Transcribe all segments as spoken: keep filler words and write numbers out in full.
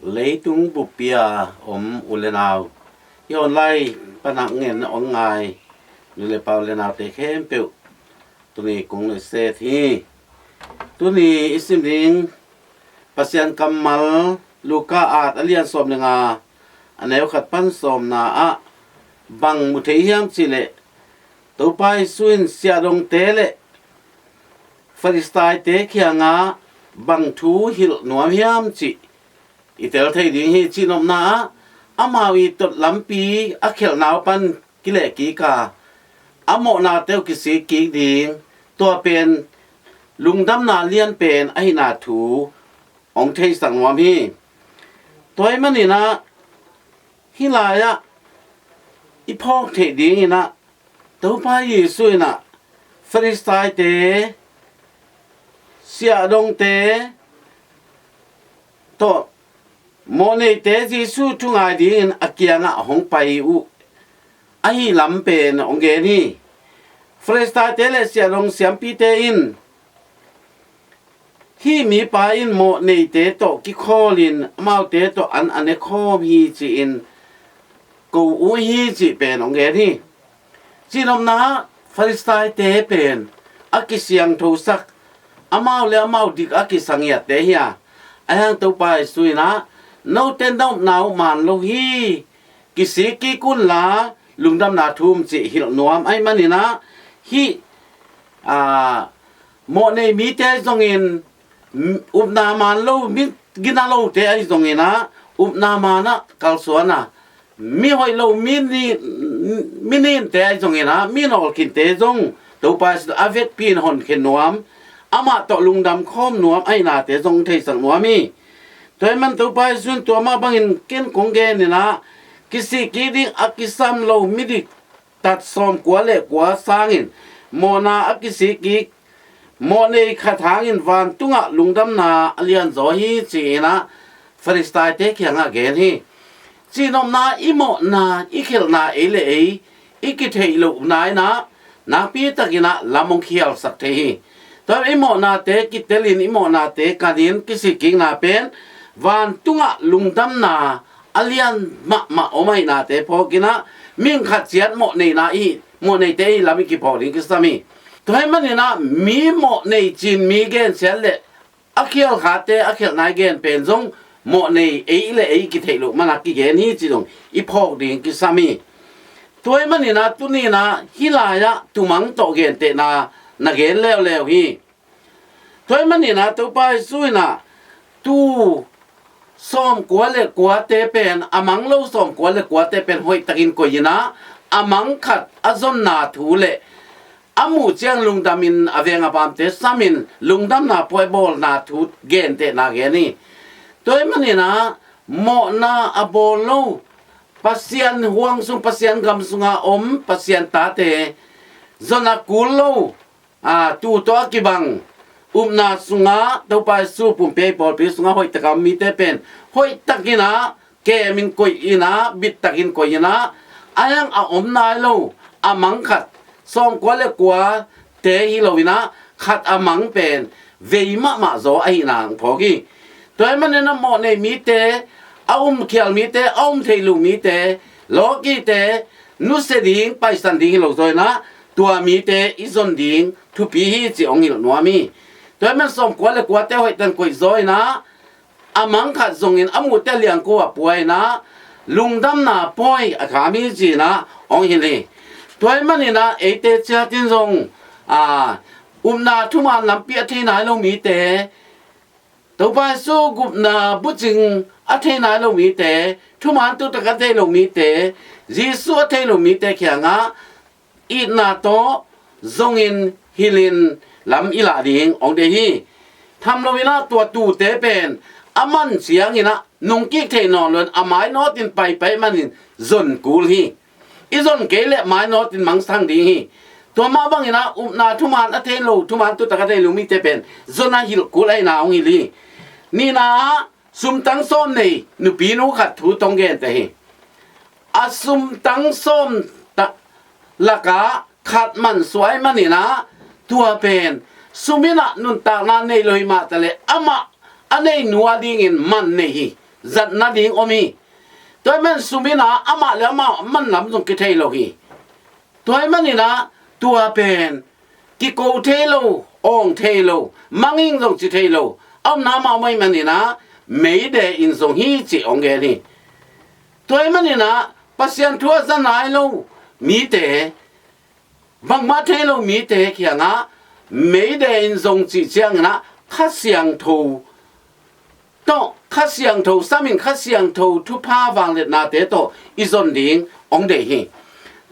Leitung buppi a om u le nau, hih online panah ngen a hong ngai nu le pa, u le naute khempeuh, tuni kong nusiat hi. Tuni i sim ding Pasian kammal Luka at a lian sawm le nga, a neu khat pan sawmna ah bang mu thei hiam cih leh, Topa Jesu in siahdongte le Farisaite kiangah bang thu hilh nuam hiam cih i tel thei ding hi. Cihnopna ah amau i tot lampi a khelhna uh pan kilehkik a, a mawhnate uh kisik kik ding, tua pen lungdamna lian pen ahihna thu hong theisak nuam hi. Tua ahih manin ah hih lai-ah i phawk theih dingin ah Topa Jesu in ah Farisaite, siahdongte tawh mawhneite Jesu thu ngai dingin a kiangah hong pai uh ahi lam pen hong gen hi. Farisaite le siahdong siampite in hih mipa in mawhneite tawh kikhawlin amaute tawh an a ne khawm hi ci-in ko uh hi cih pen hong gen hi. Cihnopna ah Farisaite pen a kisiangthosak, amau le amau dik a kisangiatte hi a, ahi hang Topa Jesu in ah note na upna uh man lo hi, kisik kik unla lungdamna thu um cih hilh nuam ahih manin ah hih, a, mawhnei mite zongin, m-, upna man lo, mi gina lote ahi zongin ah upna man ah kalsuan a, mi hoih lo, mi ni-, mi ninte ahi zongin ah mi nawlkhinnte zong Topa Jesu a vekpi in honkhen nuam, amah tawh lungdam khawm nuam ahihnate zong theisak nuam hi. Tua ahih man Topa Jesu in tua mah bangin ken kong genin ah kisik kik ding a kisam lo midik tat sawmkua le kua sangin mawhna a kisik kik mawhnei khat hangin vantungah lungdamna a lianzaw hi ci-in ah Farisaite kiangah gen hi. Cihnopna i mawhna i khelhna ei le ei i kitheih lohna in ah nakpi takin ah lam hong khialsak thei hi. Tua i mawhnate kitelin i mawhnate kanin kisik kikna pen vantungah lungdamna a lian mahmah om ahihnate phawkin ah mihing khat ciat mawhneina i, mawhneite i lam i kiphawk ding kisam hi. Tua ahih manin ah mi mawhnei cin mi gensiat le a khialkhate a khelhna i gen pen zong mawhnei ei le ei kitheih loh man a kigen hi ci zong i phawk ding kisam hi. Tua ahih manin ah tuni in ah hih lai-ah tumang tawh gentehna na gen leuleu hi. Tua ahih manin ah Topa Jesu in ah tuu sawmkua le kuate pen, a mang lo sawmkua le kuate pen hoihtakin koih in ah, a mang khat a zonna thu le a muh ciang lungdamin a veng a pamte samin lungdamna puai bawlna thu gentehna gen hi. Tua ahih manin ah mawhna a bawl lo, Pasian huang sung, Pasian gam sunga om Pasian tate zon a kul lo, a, tuu tawh a kibang upna sungah Topa Jesu pumpi a i pawlpi sungah hoihtak a om mite pen hoihtakin ah kemin koih in ah, bittakin koih in ah, a hiang a om nai lo a mang khat, sawmkua le kuate hi lo in ah khat a mang pen vei mahmah zaw ahihna hong phawk hi. Tua ahih manin ah mawhnei mite, a umkhial mite, a um thei lo mite, lawkite, nusia ding, paisan ding hi lo zaw in ah tua mite i zon ding thupi hi cih hong hilh nuam hi. Tua ahih man sawmkua le kuate hoihtakin koih zaw in ah a mang khat zongin a muhte liangko a pua in ah lungdamna pawi a kham hi ci-in ah hong hilh hi. Tua ahih manin ah eite ciatin zong, a, upna thuman lampi a thei nai lo mite, Topa Jesu gupna bucing a thei nai lo mite, thuman tutak a thei lo mite, Jesu a thei lo mite kiangah itna tawh zongin hilhin lam i lah ding hong deih hi. Tham lo in ah tua tuute pen a man ciangin ah nungkik thei nawn lo in a mainawtin paipai manin zon kul hi. I zon kei leh mainawtin mangthang ding hi. Tua mah bangin ah upna thuman a thei lo, thuman tutak a thei lo mite pen zon a hilh kul ahihna hong hilh hi. Nihna ah sumtang sawm nei nupinu khat thu tawh hong genteh hi. A sumtang sawm ta lakah khat mansuah ahih manin ah tua pen sum in ah nuntakna nei lo hi mah taleh amah a neinu a dingin man nei hi. zat nading om hi. Tua ahih man sum in ah amah le amah manlam zong kithei lo hi. Tua ahih manin ah tua pen kiko thei lo, awng thei lo, manging zong ci thei lo, a omna mah om ahih manin ah meide in zong hi cih hong gen hi. Tua ahih manin ah Pasian thu a za nai lo mite, bangmah thei lo mite kiangah meide in zong cih ciangin ah Kha Siangtho tawh, Kha Siangtho sam in Kha Siangtho thupha vangliatnate tawh i zon ding hong deih hi.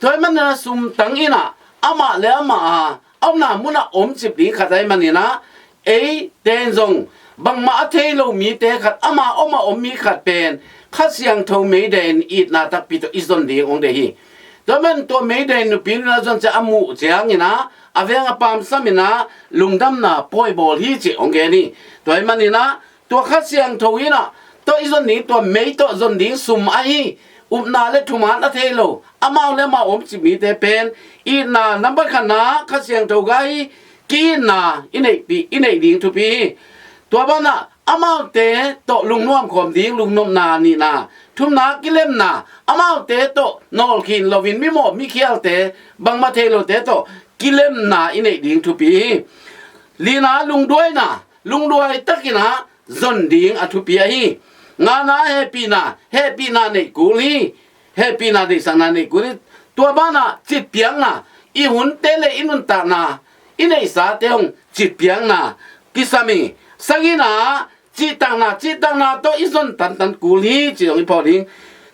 Tua ahih manin ah sumtang in ah amah le amah a a omna munah omcip ding khat ahih manin ah eite in zong bangmah a thei lo mite khat, ama om a om mi khat pen Kha Siangtho meide in itna takpi tawh i zon ding hong deih hi. Tua ahih man tua meide in nupi nunna zon ciang a muh ciangin ah a veng a paam sam in ah lungdamna pawi bawl hi cih hong gen hi. Tua ahih manin ah tua Kha Siangtho in ah tawh i zon ding, tua mei tawh zon ding sum ahi upna le thuman a thei lo, amau le amau omcip mite pen itna nambat khatna Kha Siangtho gai ki-itna i neihpih, i neih ding thupi hi. Tua banah amaute tawh lungnuam khawm ding lungnopna nihna, thumna kilemna, amaute tawh nawlkhin loin mimawh mikhialte, bangmah thei lote tawh kilemna i neih ding thupi hi. Lina lungduaina, lungduai takin ah zon ding a thupi ahi. Ngana hehpihna, hehpihna neih kul hi. Hehpihna deihsakna neih kul hi. Tua banah citpiakna, i hunte le i nuntakna, i neihsate hong citpiakna kisam hi. Sagihna, cihtakna, cihtakna tawh i zon tantan kul hi ci dong i phawk ding.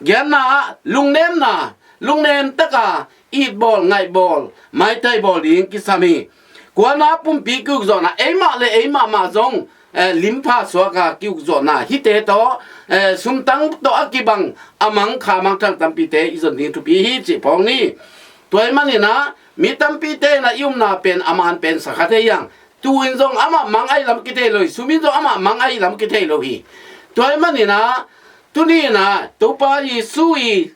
Giatna ah lungnemna, lungnem taka itbawl, ngaihbawl, maitai bawl ding kisam hi. Kuana pumpi kiukzawhna, eimah le eimah mah zong eh, limpha suaka kiukzawhna hihte tawh, eh, sumtang tawh a kibang a mang kha mangthang tampite i zon ding thupi hi cih phawk ni. Tua ahih manin ah mi tampite in ah i upna pen a man pen sa kha thei hi hang. Tuu in zong amah mang ahih lam kithei lo hi, sum in zong amah mang ahih lam kithei lo hi. Tua ahih manin ah tuni in ah Topa Jesu i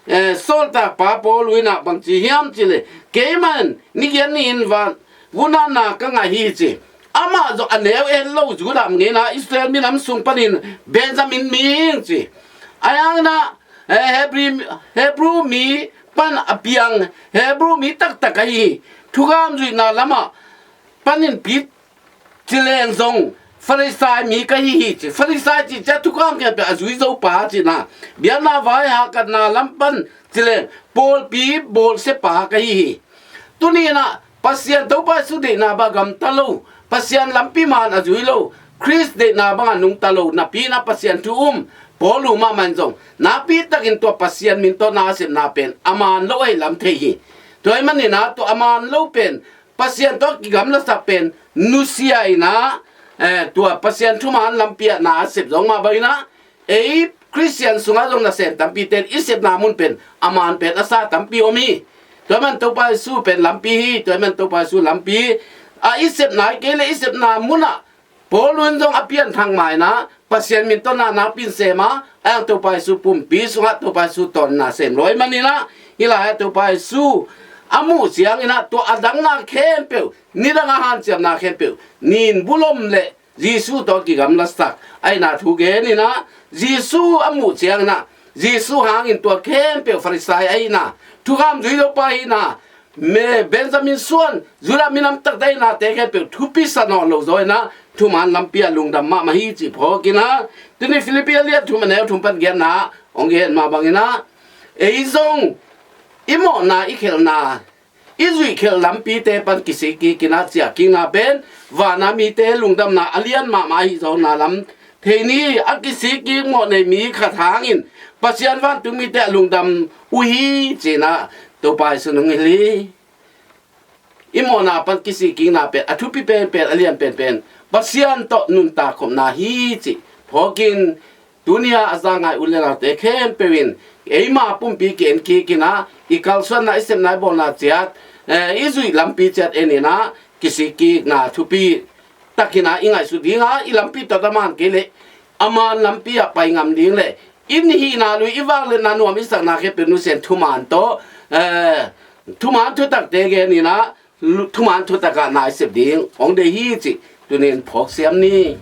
eh, sawltakpa Paul in ah bangci hiam cih leh, keiman ni giat ni-in van vunanna ka ngah hi ci. Amah zong a neu en lo Judah mi in ah Israel minam sung panin Benjamin mi ci. A yang in ah, eh, Hebrew, Hebrew mi pan a piang Hebrew mi taktak ahi hi. Thukham zuihna lamah panin pi cileng zong Farisai mi ka hi hi ci. Farisai cih ciang thukham khempeuh a zui zo pa cihna, biakna vai hahkatna lam pan cileng pawlpi bawlsia pa ka hi hi. Tuni in ah Pasian Topa Jesu deihna bang a gamta lo, Pasian lampi man a zui lo, Khrist deihna bang a nungta lo napi in ah Pasian thu um Paul uh mahmah in zong nakpi takin tua Pasian min tawh na a sepna pen a man lo ahih lam thei hi. Tua ahih manin ah tua a man lo pen Pasian tawh kigamlasak pen nusia in ah, eh, tua Pasian thuman lampi ah na a sep zong mah bangin ah ei Khristian sungah zong nasem tampite in i sepna mun pen a man pen a sa tampi om hi. Tua ahih man Topa Jesu pen lampi hi. Tua ahih man Topa Jesu lampi a i sepna hi kei leh i sepna munah Paul in zong a pianthak mah in ah Pasian min tawh na nakpi in sem a, a yang Topa Jesu pumpi sungah Topa Jesu tawnna sem lo ahih manin ah, hih lai-ah Topa Jesu a muh ciangin ah tua a dangna khempeuh, nidang a hanciamna khempeuh, nin bulom le Jesu tawh kigamlasak ahihna thu gen in ah, Jesu a muh ciangin ah Jesu hangin tua khempeuh Farisai ahihna, thukham zui zo pa ahihna, me Benjamin suan, Judah minam taktak ahihnate khempeuh thupi sa nawn lo zaw in ah thuman lampi ah lungdam mahmah hi cih phawk in ah, tuni Philippi a lian thum a neu thum pan giatna ah hong gen mah bangin ah, ei zong i mawhna, i khelhna, i zuih khelh lampite pan kisik kik in ah ciah kikna pen vana mite lungdamna a lian mahmah ahi zawhna lam thei ni. A kisik kik mawhnei mi khat hangin Pasian vantung mite a lungdam uh hi ci-in ah Topa Jesu in hong hilh hi. I mawhna pan kisik kikna pen a thupi penpen, a lian penpen Pasian tawh nuntak khopna hi cih phawk in, tuni-a a za ngai u le naute khempeuh in eima pumpi ki-en kik in ah, i kalsuanna, i sepna, i bawlna ciat, eh, i zuih lampi ciat en in ah, kisik kikna thupi takin ah i ngaihsut ding a, i lampi tawh a man kei leh a man lampi ah pai ngam ding le i hihna lui, i vangliatna nuam i sakna khempeuh nusia in thuman tawh, eh, thuman thutakte gen in ah, lu-, thuman thutak ah na i sep ding hong deih hi cih tuni-in phawk siam ni.